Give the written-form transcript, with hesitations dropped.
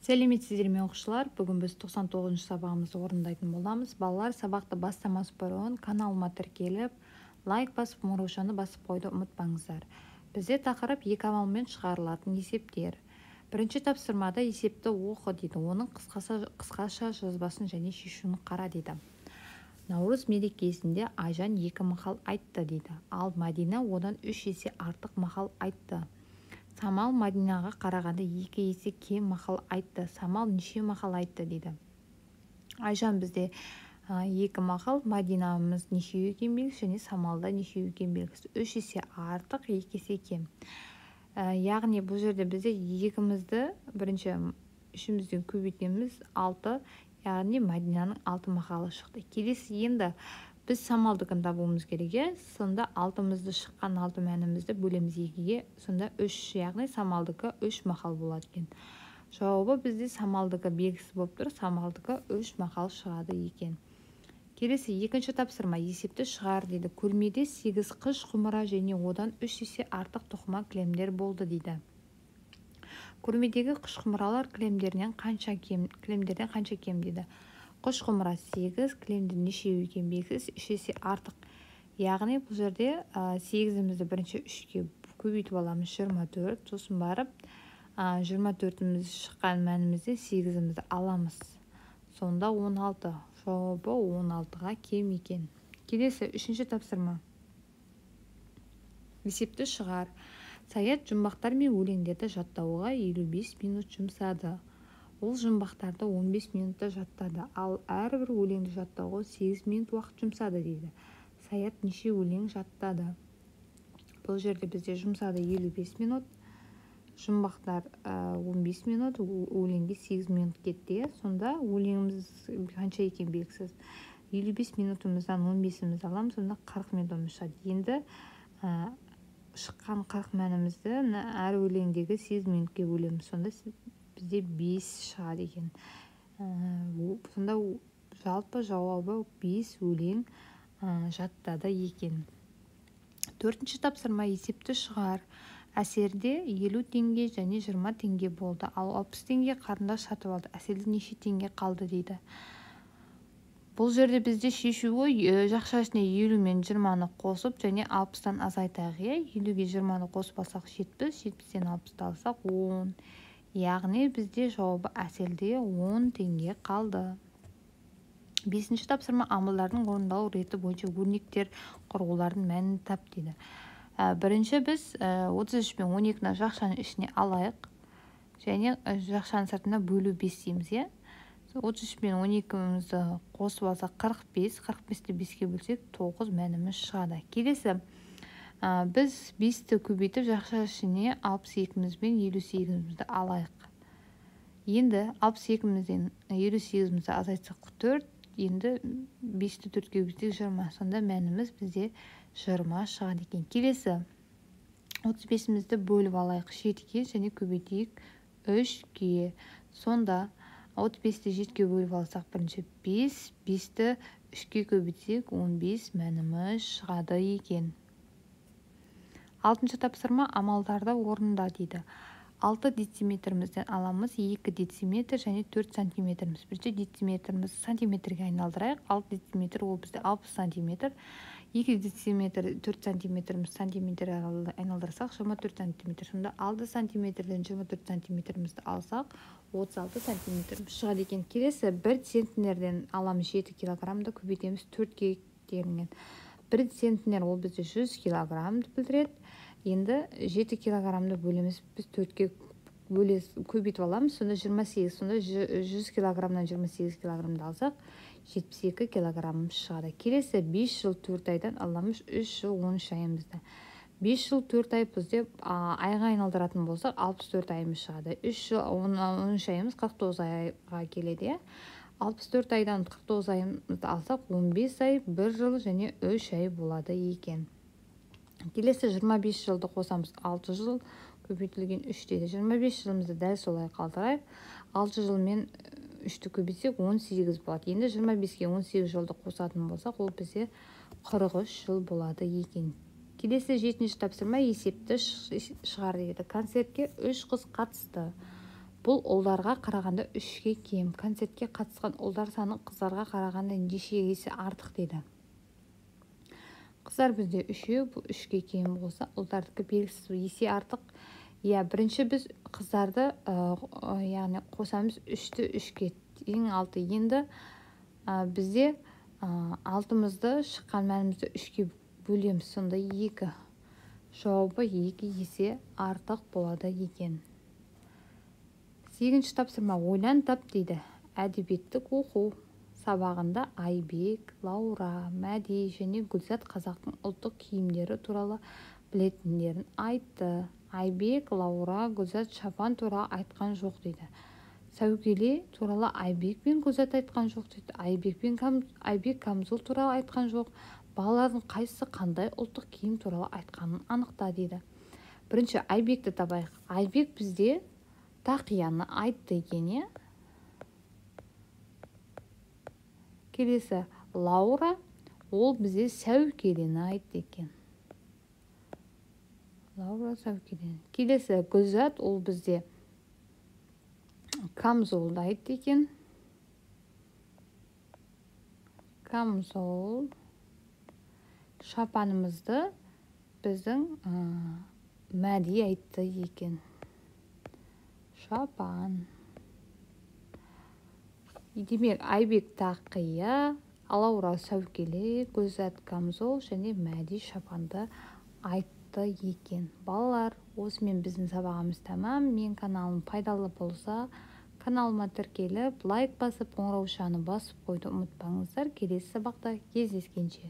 Сәлеметсіздер ме, оқушылар! Бүгін біз 99 сабағымызды орындайтын боламыз. Балалар, сабақты бастамас бұрын каналыма тіркеліп, лайк басып, қоңыраушаны басып қоюды ұмытпаңыздар. Бізде тақырып: екі амалмен шығарылатын есептер. Бірінші тапсырмада есепті оқы дейді, оның қысқаша жазбасын және шешуін қара дейді. Наурыз мерекесінде Айжан екі мақал айтты дейді, ал Мәдина одан 3 есе артық мақал айтты. Самал Мадинаға қарағанда 2 есе кем мақал айтты. Самал неше мақал айтты дейді. Айжан бізде екі мақал, Мадинамыз нешеу екені белгісіз және Самалда нешеу екені белгісіз. 3 есе артық, 2 есе кем. Яғни бұл жерде бізде екімізді бірінші үшімізден көбейтеміз, 6, яғни Мадинаның 6 мақалы шықты. Келесі енді біз Самалдікін табуымыз керек, иә. Сонда алтымызды, шыққан алты мәнімізді бөлеміз екіге, сонда 3, яғни Самалдікі 3 мақал болады екен. Жауабы бізде Самалдікі белгісіз болып тұр, Самалдікі 3 мақал шығады екен. Келесі екінші тапсырма, есепті шығар дейді. Көрмеде 8 қыш құмыра және одан 3 есе артық тоқыма кілемдер болды дейді. Көрмедегі қыш құмыралар кілемдерінен қанша кем, кілемдерден қанша кем дейді. Қыш құмыра 8, кілемдер нешеу екені белгісіз, 3 есе артық. Яғни бұл жерде 8-імізді бірінші 3-ке көбейтіп аламыз, 24, сосын барып 24-іміз шыққан мәнімізден 8-імізді аламыз. Сонда 16. Жауабы 16-ға кем екен. Келесі үшінші тапсырма. Есепті шығар. Саят жұмбақтар мен өлеңдерді жаттауға 55 минут жұмсады. Ол жұмбақтарды 15 минутта жаттады, ал әрбір өлеңді жаттауға 8 минут уақыт жұмсады дейді. Саят неше өлең жаттады? Бұл жерде бізде жұмсады 55 минут, жұмбақтар 15 минут, өлеңге 8 минут кетті. Сонда өлеңіміз қанша екен белгісіз. 55 минутымыздан 15-імізді аламыз, сонда 40 минутымыз шығады. Енді шыққан 40 мәнімізді әр өлеңдегі 8 минутке бөлеміз, сонда бізде 5 шығады екен. Сонда жалпы жауабы 5 өлең жаттады екен. Төртінші тапсырма, есепті шығар. Әселде 50 теңге және 20 теңге болды, ал 60 теңге қарындаш сатып алды. Әселде неше теңге қалды дейді. Бұл жерде бізде шешуі жақша ішіне 50 мен 20-ны қосып және 60-тан азайтайық. 50-ге 20-ны қосып алсақ 70, 70-тен 60-ты алсақ 10. Яғни бізде жауабы Әселде 10 теңге қалды. Бесінші тапсырма, амалдардың орындалу реті бойынша өрнектер құр, олардың мәнін тап дейді. Бірінші біз 33 пен 12-ні жақшаның ішіне алайық және жақшаның сыртына бөлу 5 дейміз, иә. 33 пен 12-мізді қосып алсақ 45, 45-ті 5-ке бөлсек 9 мәніміз шығады. Келесі біз 5-ті көбейтіп жақша ішіне 62-міз бен 58-мізді алайық. Енді 62-мізден 58-мізді азайтсақ 4, енді 5-ті 4-ке көбейтсек 20, сонда мәніміз бізде 20 шығады екен. Келесі 35-мізді бөліп алайық 7-ге және көбейтейік 3-ге. Сонда 35-ті 7-ге бөліп алсақ бірінші 5, 5-ті 3-ке көбейтсек 15 мәніміз шығады екен. Алтыншы тапсырма, амалдарды орында дейді. 6 дециметрімізден аламыз 2 дециметр және 4 сантиметріміз. Бірінші дециметрімізді сантиметрге айналдырайық. 6 дециметр ол бізде 60 сантиметр. 2 дециметр 4 сантиметріміз сантиметр айналдырсақ 24 сантиметр. Сонда 6 сантиметрден 24 сантиметрімізді алсақ 36 сантиметріміз шығады екен. Келесі 1 центнерден аламыз 7 килограммды көбейтеміз 4-ге делінген. 1 центнер ол бізде 100 килограммды білдіреді. Енді 7 килограммды бөлеміз, біз 4-ке көбейтіп аламыз, сонда 28, сонда 100 килограммнан 28 килограммды алсақ 72 килограммымыз шығады. Келесі 5 жыл 4 айдан аламыз 3 жыл 13 айымызды. 5 жыл 4 ай бізде айға айналдыратын болсақ 64 айымыз шығады. 3 жыл 13 айымыз 49 айға келеді. 64 айдан 49 айымызды алсақ 15 ай, 1 жыл және 3 ай болады екен. Келесі 25 жылды қосамыз 6 жыл көбейтілген 3 дейді. 25 жылымызды дәл солай қалдырайық. 6 жыл мен 3-ті көбейтсек 18 болады. Енді 25-ке 18 жылды қосатын болсақ, ол бізде 43 жыл болады екен. Келесі жетінші тапсырма, есепті шығар дейді. Концертке 3 қыз қатысты. Бұл ұлдарға қарағанда 3-ке кем. Концертке қатысқан ұлдар саны қыздарға қарағанда неше есе артық дейді. Қыздар бізде 3-еу, бұл 3-ке кем болса, ұлдардікі белгісіз есе артық. Иә, бірінші біз қыздарды, яғни қосамыз 3-ті 3-ке тең 6. Енді бізде 6-мызды шыққан мәнімізді 3-ке бөлеміз, сонда 2. Жауабы 2 есе артық болады екен. 8-ші тапсырма. Ойлан тап дейді. Әдебиеттік оқу сабағында Айбек, Лаура, Мәди және Гүлзат қазақтың ұлттық киімдері туралы білетіндерін айтты. Айбек, Лаура, Гүлзат шапан туралы айтқан жоқ дейді. Сәукеле туралы Айбек пен Гүлзат айтқан жоқ дейді. Айбек камзол туралы айтқан жоқ. Балалардың қайсысы қандай ұлттық киім туралы айтқанын анықта дейді. Бірінші Айбекті табайық. Айбек бізде тақияны айтты екен, иә? Келесі Лаура, ол бізде сәукелені айтты екен. Лаура сәукелені. Келесі Гүлзат, ол бізде камзолды айтты екен. Камзол. Шапанымызды біздің Мәди айтты екен. Шапан. Демек, Айбек тақия, Лаура сәукеле, Гүлзат камзол және Мәди шапанды айтты екен. Балалар, осымен біздің сабағымыз тәмам. Мен каналым пайдалы болса, каналыма тіркеліп, лайк басып, қоңыраушаны басып қоюды ұмытпаңыздар. Келесі сабақта кездескенше.